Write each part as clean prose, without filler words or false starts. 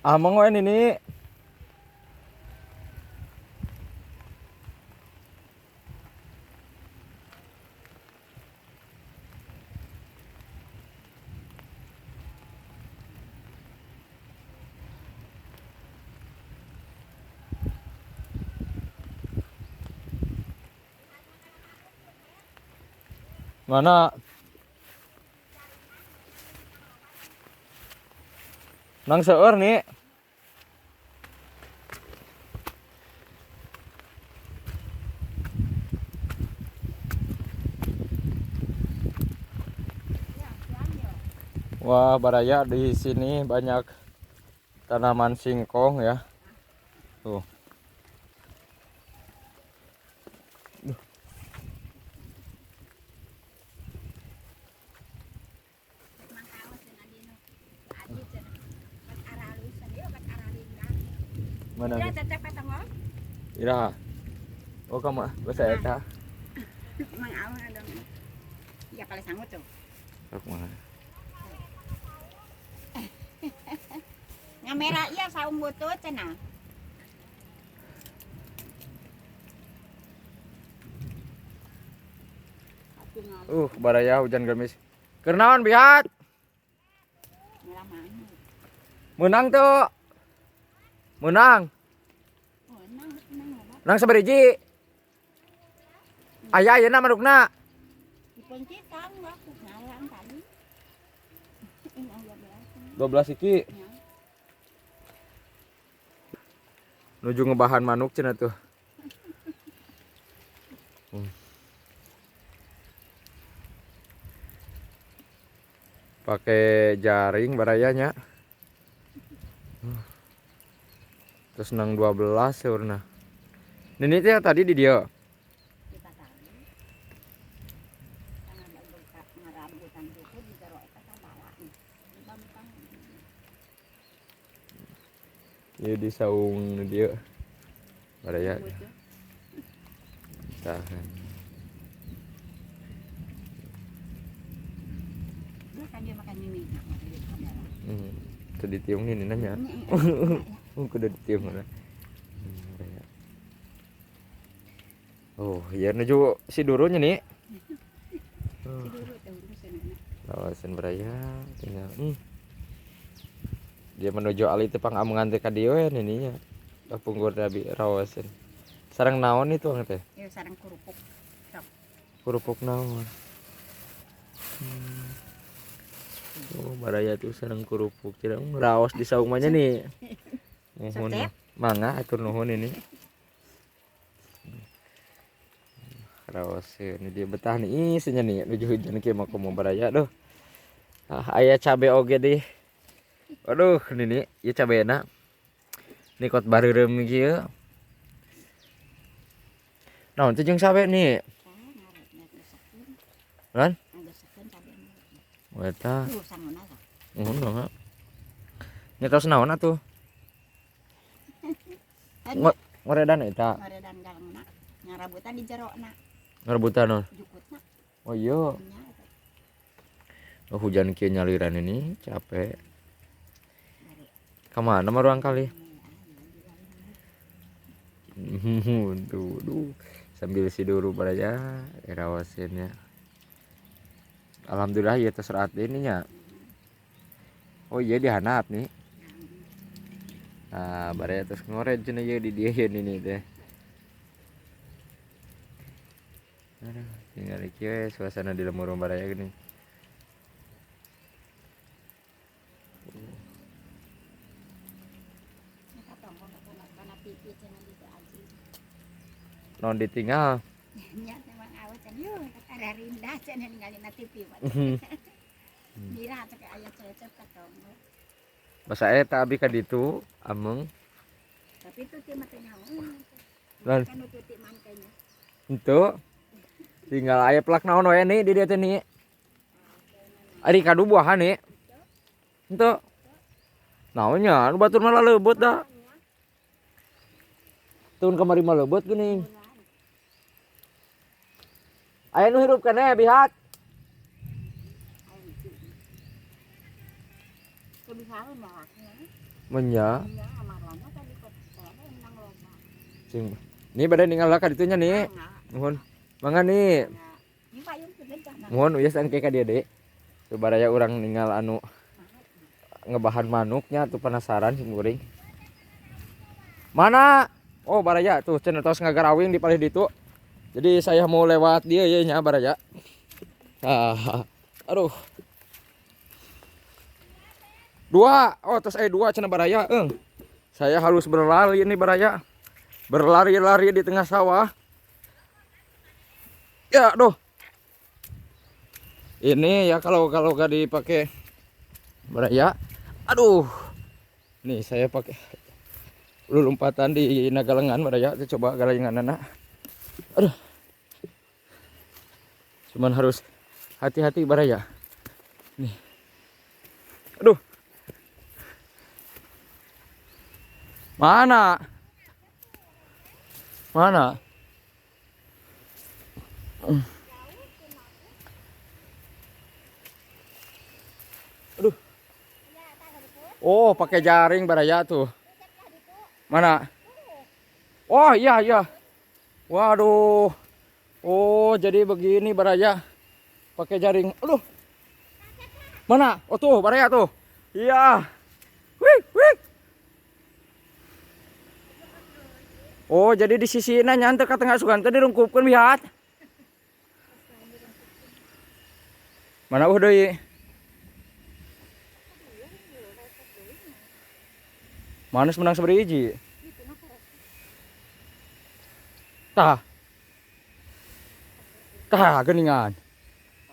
Ameng we nini. Mana? Nang seueur nih. Wah, baraya di sini banyak tanaman singkong ya. Tuh. Duh. Mana? Ira. Oh, kamu bahasa eta. Mang awang dong. Ya kalau sanggup tuh. Aku mana? Ngamera iya saung butut cenah. Baraya hujan gerimis. Keur naon bihat? Menang tuh. Menang. Menang sabariji. Aya ayeuna manukna. 12 iki. Nuju ngebahan manuk cenah tuh. Pakai jaring barayanya. Terus nang 12 seurna. Nini teh tadi di dia. Ya di saung dia. Baraya. Tahan. Itu ditiung nih nanya. Udah ditiung mana? Oh, ya nuju si durunya nih. Lawasan baraya tinggal. Dia menuju ali teh pangamungan teh ka dieu we nininya. Kapungkur abi rawaseun. Sareng naon itu ang teh? Ieu sareng kerupuk. Kerupuk naon? Oh, baraya tuh sareng kerupuk. Tidak raos di saung mah nya nih. Nuhun. Mangga atur nuhun ini. Raoseun ini dia betah nih isinya nih nuju hujan kieu mah komo baraya duh. Ah, aya cabe oge deh. Aduh, ini ieu cabena. Ini kot bareureum kieu. Naon teh jeung cabe nih? Lan? Eta. Nuhun dong. Nya tos naon atuh? Ngoredan eta. Ngoredan galengna. Ngarabutan di jerona. Ngarabutan naon? Jukutna. Oh iya. Oh, hujan kieu nyaliran ini capek. Kemana mah ruang kali? Duh, duh. Sambil si dulu baraya rawasinnya. Alhamdulillah ya terserat ini nya. Oh iya dihanap nih. Nah, baraya terus ngored cenah ieu di dieu ini teh. Aduh, tinggal kieu suasana di lembur baraya gini. Non ditinggal. Nya memang awet cenah yeuh kada rindah cenah ninggalin TV mah. Mira teh aya cecep ka tonggo. Basa eta abi ka ditu ameng. Tapi tuti mah teh nyaho. Lan. Kan tuti mantenya. Henteu. Tinggal aya plak naon we nih di dieu teh nih. Ari kadu buahan nih. Henteu. Naonnya anu batur mah leubeut da. Turun kamari mah leubeut geuning. Aya nu hirup keneh bihat. Menya. Iya, marwana tadi kok menang loba. Sing. Nih bade ninggal ka ditunya nih. Nuhun. Mangga nih. Mohon uyas engke ka dieu deui. Tuh baraya urang ninggal anu ngebahan manuknya tuh penasaran sing kuring. Mana? Oh baraya tuh cenah tos ngagarawing di palih ditu. Jadi saya mau lewat dia ya nya baraya. Ah, aduh. 2. Oh tos aya 2 cenah baraya eung. Saya harus berlari nih baraya. Berlari-lari di tengah sawah. Ya, aduh. Ini ya kalau gak dipakai baraya. Aduh. Nih saya pakai lompatan di nagalengan baraya. Coba galenganana. Aduh. Cuman harus hati-hati baraya. Nih. Aduh. Mana? Mana? Aduh. Oh, pakai jaring baraya tuh. Mana? Oh, iya iya. Waduh. Oh, jadi begini baraya. Pakai jaring. Aduh. Mana? Oh tuh, baraya tuh. Iya. Wih, wih. Oh, jadi di sisi nanya teu ka tengah sugan teh dirungkupkeun lihat. Mana deui? Mana menang sabaraha hiji? Tah. Tah geuningan.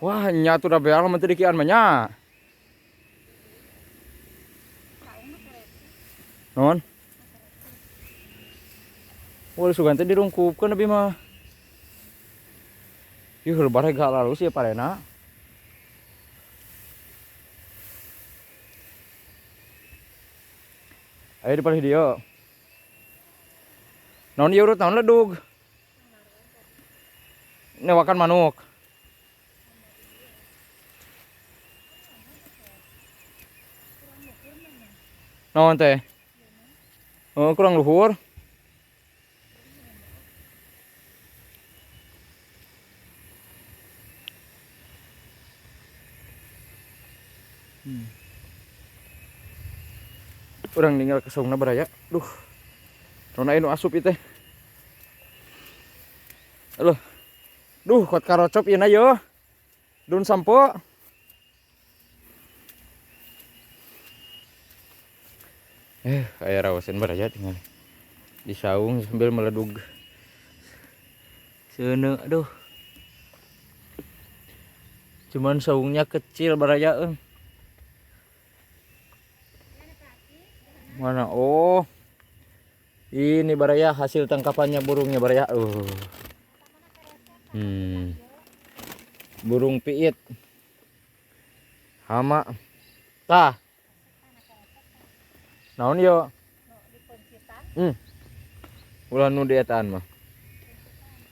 Wah, nya tuh da beal mah teu dikian mah nya. Non? Wah, sugan teh dirungkupkeun abi mah. Ih, lebar gak lalu sih parena. Ayo di palih dieu. Naon ieu urut naon ledug? Newakan manuk. Naon teh? Oh, kurang luhur. Urang ninggal ke saungna baraya. Duh. Nona anu asup ieu teh. Aduh. Duh, kot karocop ieu na yeuh. Dun sampo. Aya rawasen baraya tinggal di saung sambil meledug. Seuneu, aduh. Cuman saungnya kecil baraya euy. Mana? Oh, ini baraya hasil tangkapannya burungnya baraya. Burung piit. Hama. Tah. Naon yo? Ulah nu dietaan mah.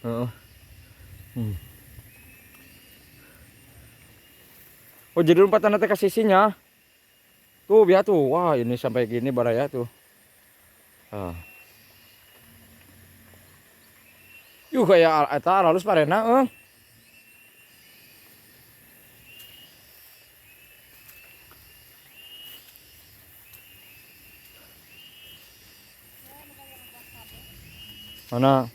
Heeh. Oh, jadi lompatan teh ka sisinya. Tuh biar tuh, wah ini sampai gini baraya tuh. Ah. Yuh kayak eta halus parena euy. Mana?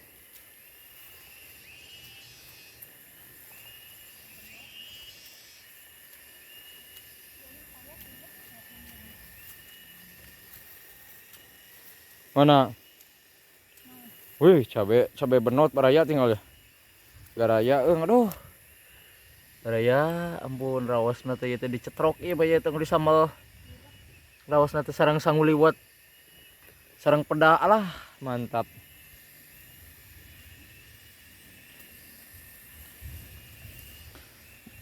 Mana? Wih, cabe benot baraya tinggal ya. Garaya aduh. Baraya ampun rawasna teh ieu teh dicetrok ieu bae teh di sambal. Rawasna teh sareng sangu liwet. Sareng peda lah, mantap.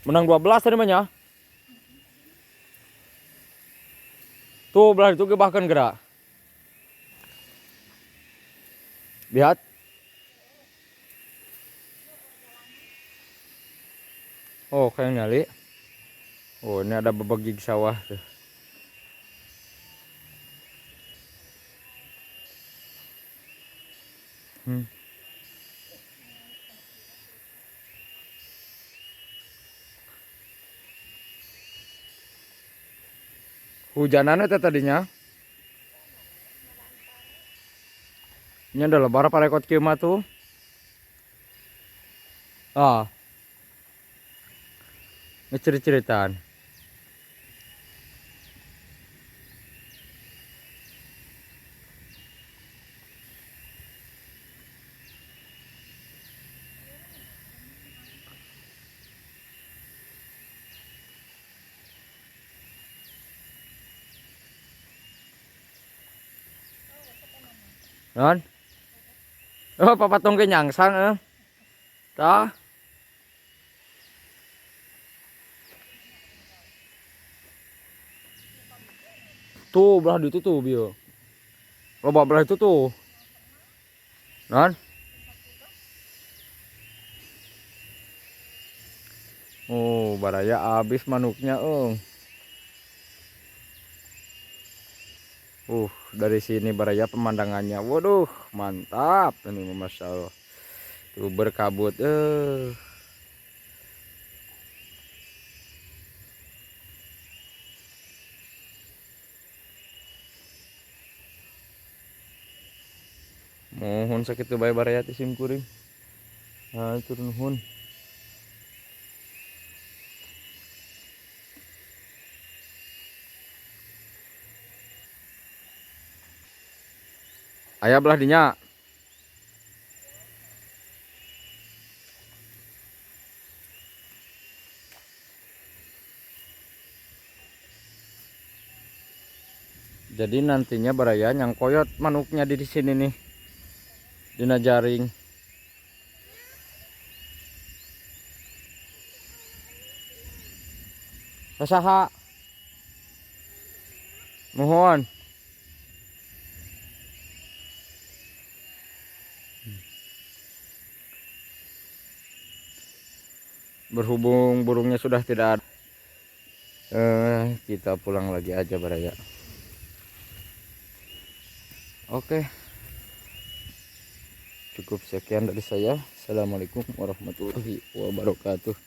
Menang 12 tadi mah nya. Tuh belah itu bahkan gerak. Lihat. Oh, kayak nyali. Oh, ini ada bebegig sawah tuh. Hujanan teh tadinya. Ini ada lebar parekot kieu mah tuh. Ah. Ngecerit-ceritan. Non? Oh, papatung ke nyangsang eh. Tah. Tuh, belah itu tuh, bio. Loba belah itu tuh. Non? Oh, baraya abis manuknya, eng. Dari sini baraya pemandangannya. Waduh, mantap ini Masya Allah. Tuh berkabut. Mohon sakitu bae baraya teh sim kuring. Hatur nuhun. Aya belah dinya. Jadi nantinya baraya nyangkoyot manuknya di sini nih. Dina jaring. Saha? Mohon. Berhubung burungnya sudah tidak ada, kita pulang lagi aja baraya. Oke, cukup sekian dari saya. Assalamualaikum warahmatullahi wabarakatuh.